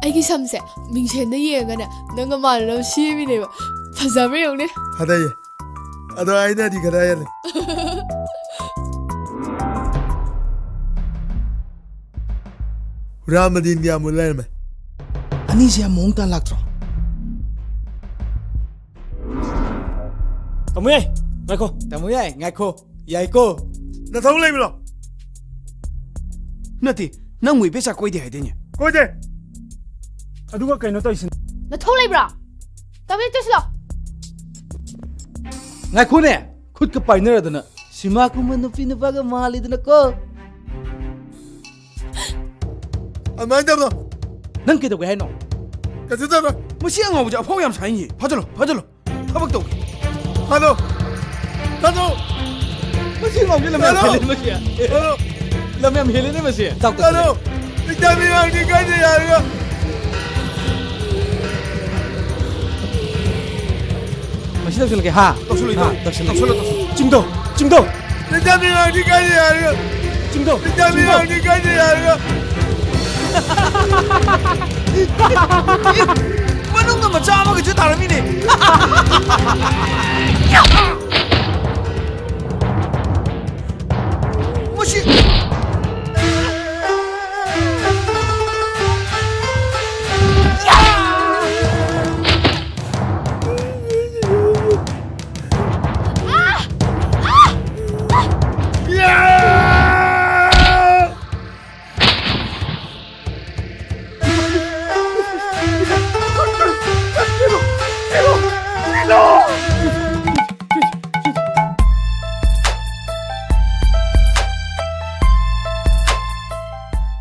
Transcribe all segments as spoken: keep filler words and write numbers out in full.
ꯑꯩꯒꯤ ꯁꯝꯁꯦ ꯃꯤꯡꯁꯦꯟꯗ ꯌꯦꯡꯉꯒꯅꯦ ꯅꯪꯒ ꯃꯥꯟꯅꯅꯕ ꯁꯦꯝꯃꯤꯅꯦꯕ꯫ ꯐꯖꯕ꯭ꯔꯥ ꯌꯦꯡꯉꯨꯅꯦ꯫ ꯐꯖꯩꯌꯦ꯫ ꯑꯗꯣ ꯑꯩꯅꯗꯤ ꯈꯔ ꯍꯦꯜꯂꯦ꯫ ꯍꯨꯔꯥꯟꯕꯗꯤ ꯏꯟꯗꯤꯌꯥ ꯃꯨꯠ ꯂꯩꯔꯝꯃꯦ꯫ ꯑꯅꯤꯁꯦ ꯌꯥꯝ ꯃꯑꯣꯡ ꯇꯥꯟ ꯂꯥꯛꯇ꯭ꯔꯣ? ꯇꯥꯃꯣ ꯌꯥꯏ, ꯉꯥꯏꯈꯣ꯫ ꯇꯥꯃꯣ ꯌꯥꯏ, ꯉꯥꯏꯈꯣ꯫ ꯌꯥꯏꯀꯣ꯫ ꯅꯊꯧ ꯂꯩꯕ꯭ꯔꯣ? ꯅꯠꯇꯦ, ꯅꯪꯕꯨ ꯏꯕꯦꯆꯥ ꯀꯣꯏꯗꯦ ꯍꯥꯏꯗꯣꯏꯅꯦ꯫ ꯀꯣꯏꯗꯦ꯫ ꯑꯗꯨꯒ ꯀꯩꯅꯣ ꯇꯧꯔꯤꯁꯤꯅ? ꯅꯊꯧ ꯂꯩꯕ꯭ꯔꯥ? ꯇꯞꯅ ꯆꯠꯁꯤꯜꯂꯣ꯫ ꯉꯥꯏꯈꯣꯅꯦ, ꯈꯨꯠꯀ ꯄꯥꯏꯅꯔꯗꯅ ꯁꯤꯃꯥ ꯀꯨꯝꯕ ꯅꯨꯄꯤ ꯅꯨꯄꯥꯒ ꯃꯥꯜꯂꯤꯗꯅꯀꯣ꯫ ꯑꯗꯨꯃꯥꯏꯅ ꯇꯧꯅꯣ꯫ ꯅꯪ ꯀꯩꯗꯧꯒꯦ ꯍꯥꯏꯅꯣ? ꯀꯩꯁꯨ ꯇꯧꯔꯣꯏ꯫ ꯃꯁꯤ ꯑꯉꯥꯎꯕꯁꯦ ꯑꯐꯥꯎ ꯌꯥꯝ ꯁꯥꯏꯅꯦ꯫ ꯐꯥꯖꯜꯂꯣ, ꯐꯥꯖꯜꯂꯣ꯫ ꯊꯕꯛ ꯇꯧꯒꯦ꯫ ꯐꯥꯖꯜꯂꯣ꯫ ꯐꯥꯖꯜꯂꯣ꯫ ꯃꯁꯤ ꯑꯉꯥꯎꯕꯁꯦ ꯂꯝ ꯌꯥꯝ ꯐꯥꯖꯜꯂꯣ꯫ ꯍꯦꯜꯂꯦ ꯃꯁꯤ꯫ ꯐꯥꯖꯜꯂꯣ꯫ ꯂꯝ ꯌꯥꯝ ꯍꯦꯜꯂꯦꯅꯦ ꯃꯁꯤ꯫ ꯆꯥꯛ ꯐꯥꯖꯜꯂꯣ꯫ ꯇꯣꯛꯁꯜꯂꯦ꯫ ꯂꯩꯇꯥꯕꯤ ꯉꯥꯡꯗꯤ ꯀꯥꯏꯗ ꯌꯥꯔꯒ꯫ ꯃꯁꯤ ꯇꯧꯁꯜꯂꯒꯦ, ꯍꯥ? ꯇꯧꯁꯜꯂꯣ, ꯍꯥ, ꯏꯇꯥꯎ꯫ ꯇꯧꯁꯜꯂꯣ꯫ ꯇꯧꯁꯜꯂꯣ, ꯇꯧꯁꯜꯂꯣ꯫ ꯆꯤꯡꯗꯧ, ꯆꯤꯡꯗꯧ꯫ ꯂꯩꯇꯥꯕꯤ ꯉꯥꯡꯗꯤ ꯀꯥꯏꯗ ꯌꯥꯔꯒ꯫ ꯆꯤꯡꯗꯧ, ꯂꯩꯇꯥꯕꯤ ꯆꯤꯡꯗꯧ꯫ ꯉꯥꯡꯗꯤ ꯀꯥꯏꯗ ꯌꯥꯔꯒ꯫ ꯃꯅꯨꯡꯗ ꯃꯆꯥ ꯑꯃꯒꯁꯨ ꯇꯥꯔꯝꯃꯤꯅꯦ꯫ ꯃꯁꯤ꯫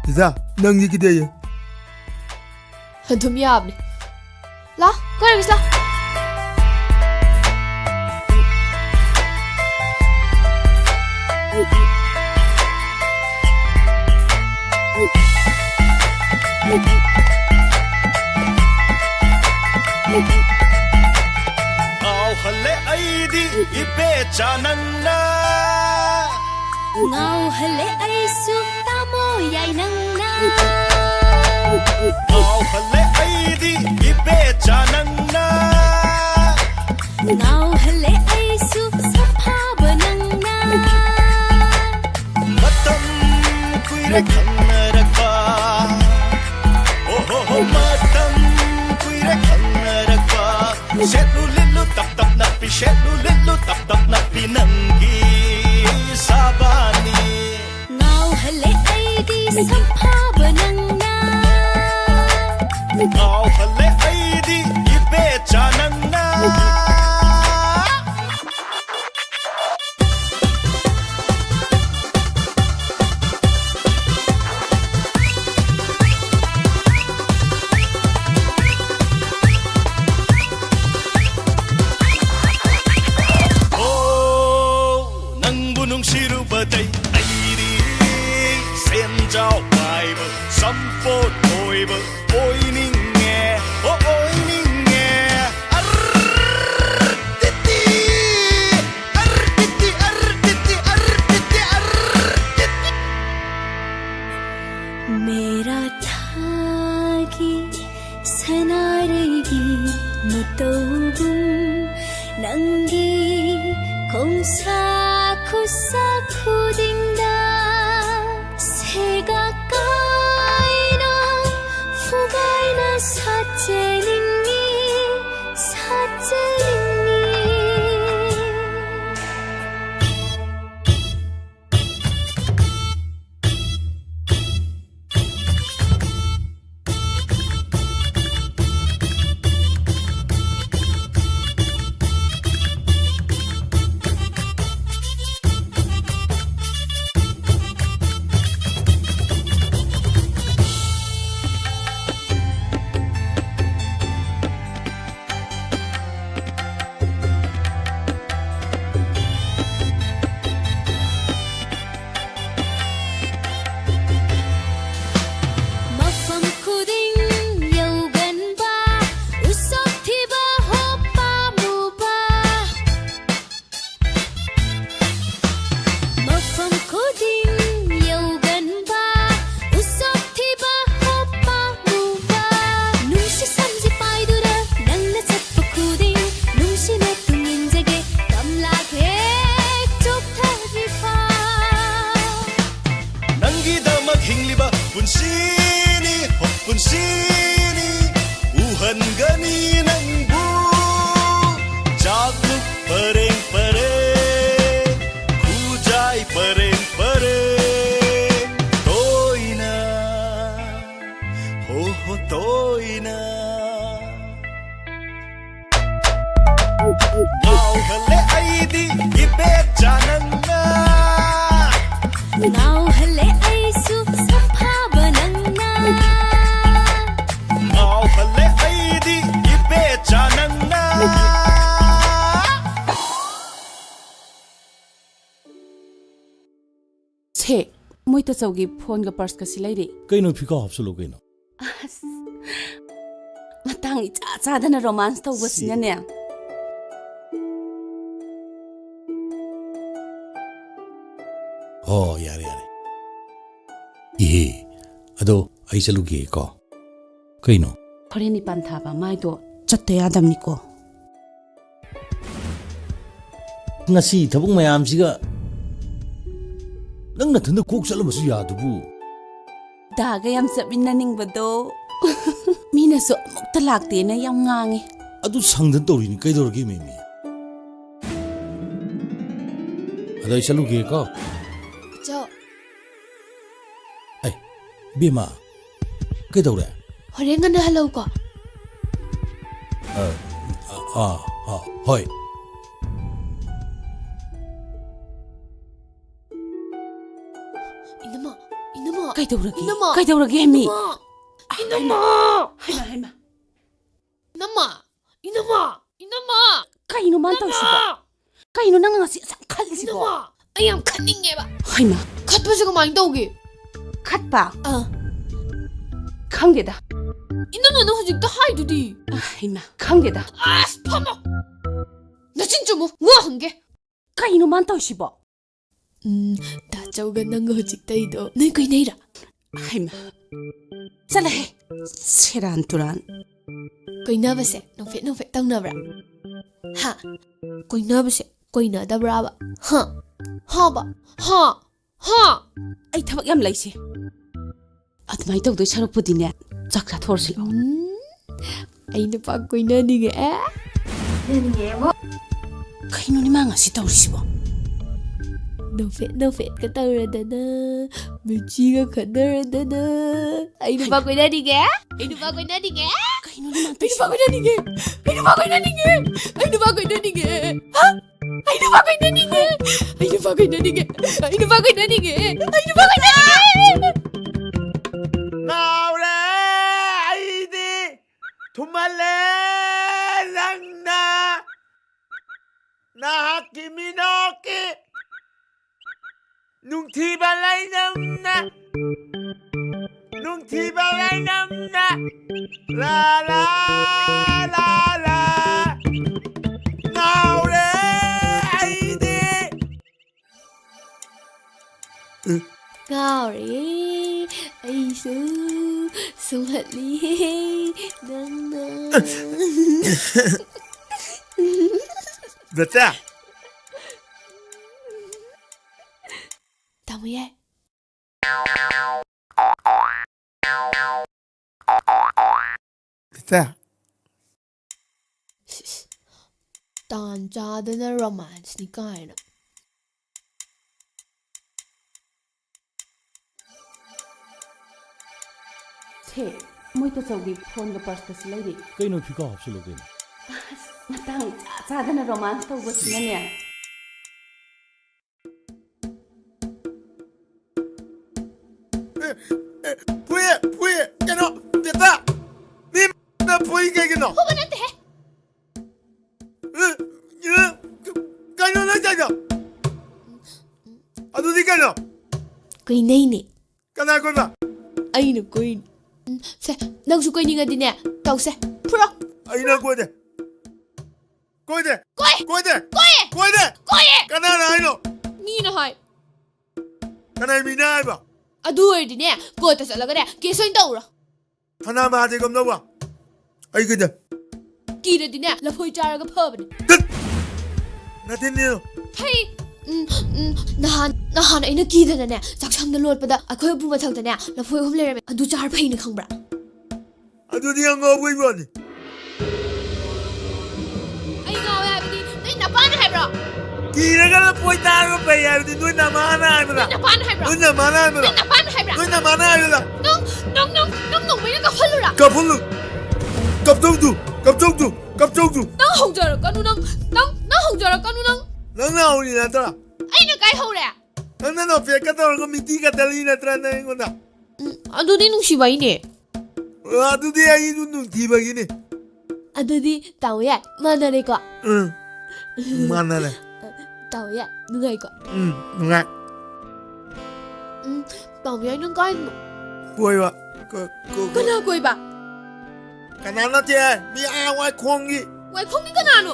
ꯄꯤꯖꯥ, ꯅꯪꯗꯤ ꯀꯤꯗꯦꯌꯦ꯫ ꯑꯗꯨꯝ ꯌꯥꯕꯅꯦ꯫ ꯂꯥ, ꯀꯣꯏꯔꯨꯁꯤ ꯂꯥ꯫ ꯉꯥꯎꯍꯜꯂꯦ ꯑꯩꯗꯤ ꯏꯕꯦꯆꯥ ꯅꯪꯅ꯫ ꯉꯥꯎꯍꯜꯂꯦ ꯑꯩꯁꯨ ꯇꯥꯃꯣ ꯌꯥꯏ ꯅꯪꯅ꯫ ꯍꯜꯂꯦ ꯑꯩꯗꯤ ꯏꯕꯦꯆꯥ ꯅꯪꯅ꯫ ꯉꯥꯎꯍꯜꯂꯦ ꯑꯩꯁꯨ ꯁꯛꯐꯥꯕ ꯅꯪꯅ꯫ ꯃꯇꯝ ꯀꯨꯏꯔꯦ ꯈꯪꯅꯔꯛꯄ꯫ ꯑꯣ ꯍꯣ ꯍꯣ, ꯃꯇꯝ ꯀꯨꯏꯔꯦ ꯈꯪꯅꯔꯛꯄ꯫ ꯁꯦꯠꯂꯨ ꯂꯤꯠꯂꯨ ꯇꯞ ꯇꯞ ꯅꯞꯄꯤ, ꯁꯦꯠꯂꯨ ꯂꯤꯠꯂꯨ ꯇꯞ ꯇꯞ ꯅꯞꯄꯤ ꯅꯪꯒꯤ ꯁꯥꯕꯥꯅꯤ꯫ ꯉꯥꯎꯍꯜꯂꯦ ꯑꯩꯗꯤ ꯁꯛꯐꯥꯕ ꯅꯪꯅ꯫ ꯉꯥꯎꯍꯜꯂꯦ ꯑꯩꯗꯤ ꯏꯕꯦꯆꯥ ꯅꯪꯅ꯫ ꯑꯣ, ꯅꯪꯕꯨ ꯅꯨꯡꯁꯤꯔꯨꯕꯗꯩ ꯑꯩꯗꯤ ꯁꯦꯟꯖꯥꯎ ꯄꯥꯏꯕ ꯁꯝꯄꯣꯠ ꯑꯣꯏꯕ ꯑꯣꯏꯅꯤꯡꯉꯦ, ꯑꯣ, ꯑꯣꯏꯅꯤꯡꯉꯦ꯫ ꯑꯔꯔꯔꯔ, ꯇꯤꯇꯤ, ꯑꯔꯔ, ꯇꯤꯇꯤ, ꯑꯔꯔ, ꯇꯤꯇꯤ, ꯑꯔꯔ, ꯇꯤꯇꯤ, ꯑꯔꯔ, ꯇꯤꯇꯤ꯫ ꯃꯦꯔꯥ ꯊꯥꯒꯤ ꯁꯅꯥꯔꯩꯒꯤ ꯃꯇꯧꯒꯨꯝ ꯅꯪꯒꯤ ꯈꯣꯡꯁꯥ ꯈꯨꯠꯁꯥ ꯈꯨꯗꯤꯡꯗ ꯁꯦꯒꯥ ꯀꯥꯏꯅ ꯐꯨꯒꯥꯏꯅ ꯁꯥꯠꯆꯅꯤꯡꯉꯤ, ꯁꯥꯠꯆꯅꯤꯡꯉꯤ꯫ ꯑꯣꯍꯣ ꯇꯣꯏꯅ ꯉꯥꯎꯍꯜꯂꯦ ꯑꯩꯗꯤ ꯏꯕꯦꯆꯥ ꯅꯪꯅ꯫ ꯉꯥꯎꯍꯜꯂꯦ ꯑꯩꯁꯨ ꯁꯝꯐꯥꯕ ꯅꯪꯅ꯫ ꯉꯥꯎꯍꯜꯂꯦ ꯑꯩꯗꯤ ꯏꯕꯦꯆꯥ ꯅꯪꯅ꯫ ꯁꯦ, ꯃꯣꯏ ꯇꯥꯆꯧꯒꯤ ꯐꯣꯟꯒ ꯄꯔꯁꯀ ꯁꯤ ꯂꯩꯔꯦ꯫ ꯀꯩꯅꯣ, ꯐꯤꯈꯥꯎ ꯍꯥꯞꯆꯜꯂꯣ ꯀꯩꯅꯣ꯫ ꯑꯁ, ꯃꯇꯥꯡ ꯏꯆꯥ ꯆꯥꯗꯅ ꯔꯣꯃꯥꯟꯁ ꯇꯧꯕꯁꯤꯅꯅꯦ꯫ ꯍꯣ, ꯌꯥꯔꯦ, ꯌꯥꯔꯦ꯫ ꯏꯍꯦ, ꯑꯗꯣ ꯑꯩ ꯆꯠꯂꯨꯒꯦꯀꯣ꯫ ꯀꯩꯅꯣ? ꯍꯣꯔꯦꯟ ꯅꯤꯄꯥꯟ ꯊꯥꯕ ꯃꯥꯏꯗꯣ ꯆꯠꯇ ꯌꯥꯗꯕꯅꯤꯀꯣ꯫ ꯉꯁꯤ ꯊꯕꯛ ꯃꯌꯥꯝꯁꯤꯒ ꯅꯪ ꯅꯊꯟꯗ ꯀꯣꯛ ꯆꯠꯂꯝꯕꯁꯨ ꯌꯥꯗꯨꯕꯨ꯫ ꯗꯥꯒ ꯌꯥꯝ ꯆꯠꯃꯤꯟꯅꯅꯤꯡꯕꯗꯣ꯫ ꯃꯤꯅꯁꯨ ꯑꯃꯨꯛꯇ ꯂꯥꯛꯇꯦꯅ ꯌꯥꯝ ꯉꯥꯡꯉꯤ꯫ ꯑꯗꯨ ꯁꯪꯗꯅ ꯇꯧꯔꯤꯅꯤ, ꯀꯩꯗꯧꯔꯒꯦ ꯃꯦꯃꯤ? ꯑꯗꯣ ꯑꯩ ꯆꯠꯂꯨꯒꯦꯀꯣ꯫ ꯆꯣ꯫ ꯑꯩ, ꯕꯦꯝꯃ, ꯀꯩꯗꯧꯔꯦ? ꯍꯣꯔꯦꯟ ꯉꯟꯅ ꯍꯜꯂꯛꯎꯀꯣ꯫ ꯑ, ꯑ, ꯑ, ꯑ, ꯍꯣꯏ꯫ ꯏꯅꯝꯃ, ꯏꯅꯝꯃ, ꯀꯩꯗꯧꯔꯒꯦ? ꯏꯅꯝꯃ, ꯀꯩꯗꯧꯔꯒꯦ, ꯍꯦꯃꯤ? ꯏꯅꯝꯃ, ꯏꯅꯝꯃ꯫ ꯍꯩꯃꯥ, ꯍꯩꯃꯥ, ꯍꯩꯃꯥ꯫ ꯏꯅꯝꯃ, ꯏꯅꯝꯃ, ꯏꯅꯝꯃ꯫ ꯀꯩꯅꯣ ꯃꯥꯅ ꯇꯧꯔꯤꯁꯤꯕꯣ? ꯏꯅꯝꯃ! ꯀꯩꯅꯣ ꯅꯪ ꯉꯁꯤ ꯑꯁꯨꯛ ꯈꯠꯂꯤꯁꯤꯕꯣ? ꯏꯅꯝꯃ, ꯑꯩ ꯌꯥꯝ ꯈꯠꯅꯤꯡꯉꯦꯕ꯫ ꯍꯩꯃꯥ꯫ ꯈꯠꯄꯁꯦ ꯀꯃꯥꯏꯅ ꯇꯧꯒꯦ? ꯈꯠꯄ? ꯑꯥ꯫ ꯈꯪꯗꯦꯗ꯫ ꯏꯅꯝꯃ, ꯅꯪ ꯍꯧꯖꯤꯛꯇ ꯍꯥꯏꯗꯨꯗꯤ꯫ ꯍꯩꯃꯥ, ꯈꯪꯗꯦꯗ꯫ ꯑꯁ, ꯐꯝꯃꯣ꯫ ꯅꯆꯤꯟ ꯆꯨꯝꯃꯨ, ꯋꯥ ꯍꯪꯒꯦ꯫ ꯀꯩꯅꯣ ꯃꯥꯅ ꯇꯧꯔꯤꯁꯤꯕꯣ? ꯎꯝ, ꯇꯥꯆꯧꯒ ꯅꯪꯒ ꯍꯧꯖꯤꯛ ꯇꯧꯔꯤꯗꯣ ꯅꯣꯏ ꯀꯣꯏꯅꯩꯔꯣ? ꯍꯩꯃꯥ, ꯆꯠꯂꯍꯦ, ꯁꯦꯔꯥꯟ ꯇꯨꯔꯥꯟ꯫ ꯀꯣꯏꯅꯕꯁꯦ ꯅꯣꯛꯐꯦꯠ ꯅꯣꯛꯐꯦꯠ ꯇꯧꯅꯕ꯭ꯔꯥ? ꯍꯥ? ꯀꯣꯏꯅꯕꯁꯦ ꯀꯣꯏꯅꯗꯕ꯭ꯔꯥꯕ? ꯍꯥ? ꯍꯥꯕ? ꯍꯥ? ꯍꯥ? ꯑꯩ ꯊꯕꯛ ꯌꯥꯝ ꯂꯩꯁꯦ꯫ ꯑꯗꯨꯃꯥꯏꯅ ꯇꯧꯗꯣꯏ ꯁꯔꯨꯛꯄꯨꯗꯤꯅꯦ, ꯆꯥꯛ ꯆꯥꯊꯣꯛꯑꯁꯤ ꯂꯥꯛꯑꯣ꯫ ꯎꯝ, ꯑꯩ ꯅꯨꯄꯥ ꯀꯣꯏꯅꯅꯤꯡꯉꯛꯑꯦ꯫ ꯀꯣꯏꯅꯅꯤꯡꯉꯛꯑꯦꯕꯣ꯫ ꯀꯩꯅꯣꯅꯦ ꯃꯥ ꯉꯁꯤ ꯇꯧꯔꯤꯁꯤꯕꯣ? ꯅꯣꯐꯦꯠ ꯅꯣꯐꯦꯠꯀ ꯇꯧꯔꯗꯅ, ꯃꯤꯆꯤꯒ ꯈꯠꯅꯔꯗꯅ꯫ ꯑꯩ ꯅꯨꯄꯥ ꯀꯣꯏꯅꯅꯤꯡꯉꯦ꯫ ꯑꯩ ꯅꯨꯄꯥ ꯀꯣꯏꯅꯅꯤꯡꯉꯦ꯫ ꯀꯩꯅꯣꯅꯦ ꯃꯥ ꯑꯩ ꯅꯨꯄꯥ ꯇꯧꯏꯁꯤꯕꯣ? ꯀꯣꯏꯅꯅꯤꯡꯉꯦ꯫ ꯑꯩ ꯅꯨꯄꯥ ꯀꯣꯏꯅꯅꯤꯡꯉꯦ꯫ ꯑꯩ ꯅꯨꯄꯥ ꯀꯣꯏꯅꯅꯤꯡꯉꯦ꯫ ꯍꯥ? ꯑꯩ ꯅꯨꯄꯥ ꯀꯣꯏꯅꯅꯤꯡꯉꯦ꯫ ꯑꯩ ꯅꯨꯄꯥ ꯀꯣꯏꯅꯅꯤꯡꯉꯦ꯫ ꯑꯩ ꯅꯨꯄꯥ ꯀꯣꯏꯅꯅꯤꯡꯉꯦ꯫ ꯑꯩ ꯅꯨꯄꯥ ꯀꯣꯏꯅꯅꯤꯡꯉꯦ꯫ ꯉꯥꯎꯔꯦ ꯑꯩꯗꯤ꯫ ꯊꯨꯝꯍꯜꯂꯦ ꯅꯪꯅ꯫ ꯅꯍꯥꯛꯀꯤ ꯃꯤꯅꯣꯛꯀꯤ ꯅꯨꯡꯊꯤꯕ ꯂꯩꯅꯝꯅ, ꯅꯨꯡꯊꯤꯕ ꯂꯩꯅꯝꯅ, ꯂꯥ ꯂꯥ ꯂꯥ ꯂꯥ꯫ ꯉꯥꯎꯔꯦ ꯑꯩꯗꯤ꯫ ꯉꯥꯎꯔꯦ ꯑꯩꯁꯨ, ꯁꯨꯝꯍꯠꯂꯤꯍꯦ ꯅꯪꯅ꯫ ꯕꯦꯇꯥ꯫ ꯇꯥꯃꯣ ꯌꯥꯏ꯫ ꯕꯦꯇꯥ꯫ ꯁꯤꯁ, ꯇꯥꯟ ꯆꯥꯗꯅ ꯔꯣꯃꯥꯟꯁꯅꯤ ꯀꯥꯏꯅ꯫ ꯁꯦ, ꯃꯣꯏ ꯇꯥꯆꯧꯒꯤ ꯐꯣꯟꯒ ꯄꯔꯁꯀꯁꯨ ꯂꯩꯔꯤ꯫ ꯀꯩꯅꯣ ꯐꯤꯈꯥꯎ ꯍꯥꯞꯆꯤꯜꯂꯣ ꯀꯩꯅꯣ꯫ ꯑꯁ, ꯃꯇꯥꯡ ꯏꯆꯥ ꯆꯥꯗꯅ ꯔꯣꯃꯥꯟꯁ ꯇꯧꯕꯁꯤꯅꯅꯦ꯫ ꯑꯦ, ꯑꯦ, ꯐꯨꯏ, ꯐꯨꯏ, ꯀꯩꯅꯣ, ꯕꯦꯇꯥ, ꯃꯤ ꯐꯨꯏ ꯀꯩꯒꯤꯅꯣ? ꯐꯨꯕ ꯅꯠꯇꯦꯍꯦ꯫ ꯑꯦ, ꯑꯦ, ꯀꯩꯅꯣ ꯅꯪ ꯇꯧꯔꯤꯗꯣ? ꯑꯗꯨꯗꯤ ꯀꯩꯅꯣ? ꯀꯩꯅꯩꯅꯦ꯫ ꯀꯅꯥ ꯀꯣꯏꯕ? ꯑꯩꯅ ꯀꯣꯏꯅꯤ꯫ ꯎꯝ, ꯁꯦ, ꯅꯪꯁꯨ ꯀꯣꯏꯅꯤꯡꯉꯗꯤꯅꯦ, ꯇꯧꯁꯦ꯫ ꯐꯨꯔꯣ꯫ ꯑꯩꯅ ꯀꯣꯏꯗꯦ꯫ ꯀꯣꯏꯗꯦ꯫ ꯀꯣꯏ꯫ ꯀꯣꯏꯗꯦ꯫ ꯀꯣꯏꯌꯦ꯫ ꯀꯣꯏꯗꯦ꯫ ꯀꯣꯏꯌꯦ꯫ ꯀꯅꯥꯅ ꯍꯥꯏꯅꯣ? ꯃꯤꯅ ꯍꯥꯏ꯫ ꯀꯅꯥꯏ ꯃꯤꯅ ꯍꯥꯏꯕ? ꯑꯗꯨ ꯑꯣꯏꯔꯗꯤꯅꯦ, ꯀꯣꯔꯠꯇ ꯆꯠꯂꯒꯅꯦ, ꯀꯦꯁ ꯑꯣꯏꯅ ꯇꯧꯔꯣ꯫ ꯁꯅꯥ ꯃꯍꯥꯗꯦꯕ ꯀꯝꯗꯧꯕ? ꯑꯩ ꯀꯩꯗ? ꯀꯤꯔꯗꯤꯅꯦ, ꯂꯐꯣꯏ ꯆꯥꯔꯒ ꯐꯕꯅꯦ꯫ ꯇꯠ! ꯅꯊꯤꯟꯅꯤꯗꯣ꯫ ꯐꯩ꯫ ꯎꯝ, ꯎꯝ, ꯅꯍꯥꯟ, ꯅꯍꯥꯟ ꯑꯩꯅ ꯀꯤꯗꯅꯅꯦ, ꯆꯥꯛꯁꯪꯗ ꯂꯣꯠꯄꯗ ꯑꯩꯈꯣꯏ ꯎꯄꯨ ꯃꯊꯛꯇꯅꯦ, ꯂꯐꯣꯏ ꯑꯍꯨꯝ ꯂꯩꯔꯝꯃꯦ꯫ ꯑꯗꯨ ꯆꯥꯔ ꯐꯩꯅ ꯈꯪꯕ꯭ꯔꯥ? ꯑꯗꯨꯗꯤ ꯌꯥꯝ ꯉꯥꯎꯕꯩ ꯋꯥꯅꯤ꯫ ꯑꯩ ꯉꯥꯎꯋꯦ ꯍꯥꯏꯕꯗꯤ ꯅꯣꯏ ꯅꯄꯥꯅ ꯍꯥꯏꯕ꯭ꯔꯣ? ꯀꯤꯔꯒ ꯂꯐꯣꯏ ꯇꯥꯔꯒ ꯐꯩ ꯍꯥꯏꯕꯗꯤ ꯅꯣꯏ ꯅꯃꯥꯅ ꯍꯥꯏꯕ꯭ꯔꯥ? ꯅꯣꯏ ꯅꯄꯥꯅ ꯍꯥꯏꯕ꯭ꯔꯥ? ꯅꯣꯏ ꯅꯃꯥꯅ ꯍꯥꯏꯕ꯭ꯔꯥ? ꯅꯣꯏ ꯅꯄꯥꯅ ꯍꯥꯏꯕ꯭ꯔꯥ? ꯅꯣꯏ ꯅꯃꯥꯅ ꯍꯥꯏꯕ꯭ꯔꯥ? ꯅꯪ, ꯅꯪ, ꯅꯪ, ꯅꯪ ꯅꯣꯡꯃꯩꯅ ꯀꯥꯞꯍꯜꯂꯨꯔꯥ? ꯀꯥꯞꯍꯜꯂꯨ꯫ ꯀꯞꯆꯧꯗꯨ, ꯀꯞꯆꯧꯗꯨ, ꯀꯞꯆꯧꯗꯨ꯫ ꯅꯪ ꯍꯧꯖꯔꯛꯀꯅꯨ, ꯅꯪ, ꯅꯪ, ꯅꯪ ꯍꯧꯖꯔꯛꯀꯅꯨ, ꯅꯪ꯫ ꯅꯪꯅ ꯍꯧꯔꯤ ꯅꯠꯇ꯭ꯔꯥ? ꯑꯩꯅ ꯀꯥꯏ ꯍꯧꯔꯦ? ꯅꯪꯅ ꯅꯣꯐꯦꯠꯀ ꯇꯧꯔꯒ ꯃꯤꯇꯤ ꯀꯠꯇꯜꯂꯤ ꯅꯠꯇ꯭ꯔꯥ ꯅꯪ ꯑꯩꯉꯣꯟꯗ? ꯎꯝ, ꯑꯗꯨꯗꯤ ꯅꯨꯡꯁꯤꯕꯩꯅꯦ꯫ ꯑꯗꯨꯗꯤ ꯑꯩꯁꯨ ꯅꯨꯡꯊꯤꯕꯒꯤꯅꯤ꯫ ꯑꯗꯨꯗꯤ ꯇꯥꯃꯣ ꯌꯥꯏ, ꯃꯥꯟꯅꯔꯦꯀꯣ? ꯎꯝ, ꯃꯥꯟꯅꯔꯦ꯫ ꯇꯥꯃꯣ ꯌꯥꯏ, ꯅꯨꯡꯉꯥꯏꯀꯣ? ꯎꯝ, ꯅꯨꯡꯉꯥꯏ꯫ ꯎꯝ, ꯇꯥꯃꯣ ꯌꯥꯏ, ꯅꯪ ꯀꯥꯏꯗꯅꯣ? ꯀꯣꯏꯕ꯫ ꯀꯣ-, ꯀꯣ-, ꯀꯣ-, ꯀꯅꯥ ꯀꯣꯏꯕ? ꯀꯅꯥ ꯅꯠꯇꯦ, ꯃꯤ ꯑꯥ ꯋꯥꯏꯈꯣꯡꯒꯤ꯫ ꯋꯥꯏꯈꯣꯡꯒꯤ ꯀꯅꯥꯅꯣ?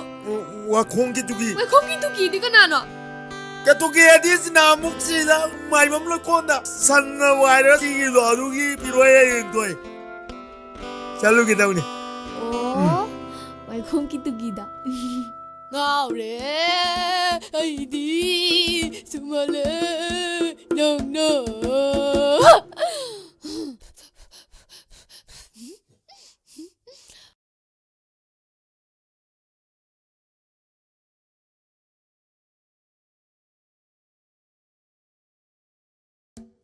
ꯋꯥꯈꯣꯡꯒꯤ ꯇꯨꯀꯤ꯫ ꯋꯥꯏꯈꯣꯝꯒꯤ ꯇꯨꯀꯤꯗꯤ ꯀꯅꯥꯅꯣ? ꯀꯦꯇꯨꯀꯤ ꯍꯥꯏꯗꯤ ꯁꯤꯅ ꯑꯃꯨꯛ ꯁꯤꯗ ꯃꯥꯏꯕꯝ ꯂꯣꯏꯀꯣꯟꯗ ꯁꯟꯅ ꯋꯥꯏꯔꯒ ꯁꯤꯈꯤꯕꯗꯣ, ꯑꯗꯨꯒꯤ ꯐꯤꯔꯣꯏ ꯍꯌꯦꯡ ꯊꯣꯛꯑꯦ꯫ ꯆꯠꯂꯨꯒꯦ ꯇꯧꯅꯤ꯫ ꯑꯣ, ꯎꯝ꯫ ꯋꯥꯏꯈꯣꯝꯒꯤ ꯇꯨꯀꯤꯗ꯫ ꯉꯥꯎꯔꯦ ꯑꯩꯗꯤ ꯁꯨꯝꯍꯜꯂꯦ ꯅꯪꯅ꯫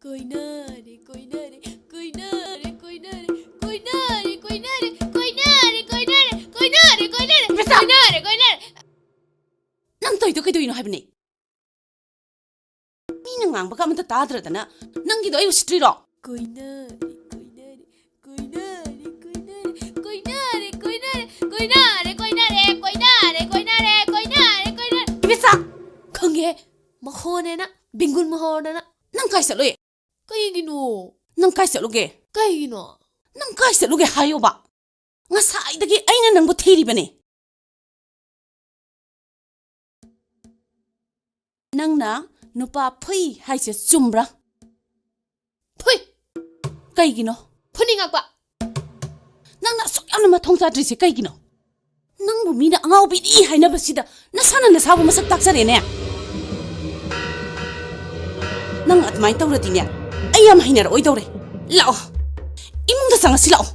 ꯀꯣꯏꯅꯔꯦ, ꯀꯣꯏꯅꯔꯦ, ꯀꯣꯏꯅꯔꯦ, ꯀꯣꯏꯅꯔꯦ, ꯀꯣꯏꯅꯔꯦ, ꯀꯣꯏꯅꯔꯦ, ꯀꯣꯏꯅꯔꯦ, ꯀꯣꯏꯅꯔꯦ, ꯀꯣꯏꯅꯔꯦ, ꯏꯕꯦꯆꯥ! ꯀꯣꯏꯅꯔꯦ, ꯀꯣꯏꯅꯔꯦ꯫ ꯅꯪ ꯇꯧꯔꯤꯗꯣ ꯀꯩꯗꯧꯔꯤꯅꯣ ꯍꯥꯏꯕꯅꯦ? ꯃꯤꯅ ꯉꯥꯡꯕꯒ ꯑꯃꯇ ꯇꯥꯗ꯭ꯔꯗꯅ ꯅꯪꯒꯤꯗꯣ ꯑꯩ ꯎꯁꯤꯠꯇ꯭ꯔꯤꯔꯣ? ꯀꯣꯏꯅꯔꯦ, ꯀꯣꯏꯅꯔꯦ, ꯀꯣꯏꯅꯔꯦ, ꯀꯣꯏꯅꯔꯦ, ꯀꯣꯏꯅꯔꯦ, ꯀꯣꯏꯅꯔꯦ, ꯀꯣꯏꯅꯔꯦ, ꯀꯣꯏꯅꯔꯦ, ꯀꯣꯏꯅꯔꯦ, ꯀꯣꯏꯅꯔꯦ, ꯀꯣꯏꯅꯔꯦ꯫ ꯏꯕꯦꯆꯥ! ꯈꯪꯉꯦ꯫ ꯃꯈꯣꯟꯅꯦꯅ, ꯕꯤꯡꯒꯨꯟ ꯃꯈꯣꯟꯅꯦꯅ꯫ ꯅꯪ ꯀꯥꯏ ꯆꯠꯂꯨꯏ? ꯀꯩꯒꯤꯅꯣ? ꯅꯪ ꯀꯥꯏ ꯆꯠꯂꯨꯒꯦ? ꯀꯩꯒꯤꯅꯣ? ꯅꯪ ꯀꯥꯏ ꯆꯠꯂꯨꯒꯦ ꯍꯥꯏꯌꯣꯕ? ꯉꯁꯥꯏꯗꯒꯤ ꯑꯩꯅ ꯅꯪꯕꯨ ꯊꯤꯔꯤꯕꯅꯦ꯫ ꯅꯪꯅ ꯅꯨꯄꯥ ꯐꯨꯏ ꯍꯥꯏꯁꯦ ꯆꯨꯝꯕ꯭ꯔꯥ? ꯐꯨꯏ꯫ ꯀꯩꯒꯤꯅꯣ? ꯐꯨꯅꯤꯡꯉꯛꯄ꯫ ꯅꯪꯅ ꯑꯁꯨꯛ ꯌꯥꯝꯅ ꯃꯊꯣꯡ ꯆꯥꯗ꯭ꯔꯤꯁꯦ ꯀꯩꯒꯤꯅꯣ? ꯅꯪꯕꯨ ꯃꯤꯅ ꯑꯉꯥꯎꯕꯤꯅꯤ ꯍꯥꯏꯅꯕꯁꯤꯗ ꯅꯁꯥꯅ ꯅꯁꯥꯕꯨ ꯃꯁꯛ ꯇꯥꯛꯆꯔꯦꯅꯦ꯫ ꯅꯪ ꯑꯗꯨꯃꯥꯏꯅ ꯇꯧꯔꯗꯤꯅꯦ, ꯑꯩ ꯌꯥꯝ ꯍꯩꯅꯔꯛꯑꯣꯏꯗꯧꯔꯦ꯫ ꯂꯥꯛꯑꯣ, ꯏꯃꯨꯡꯗ ꯆꯪꯉꯁꯤ ꯂꯥꯛꯑꯣ꯫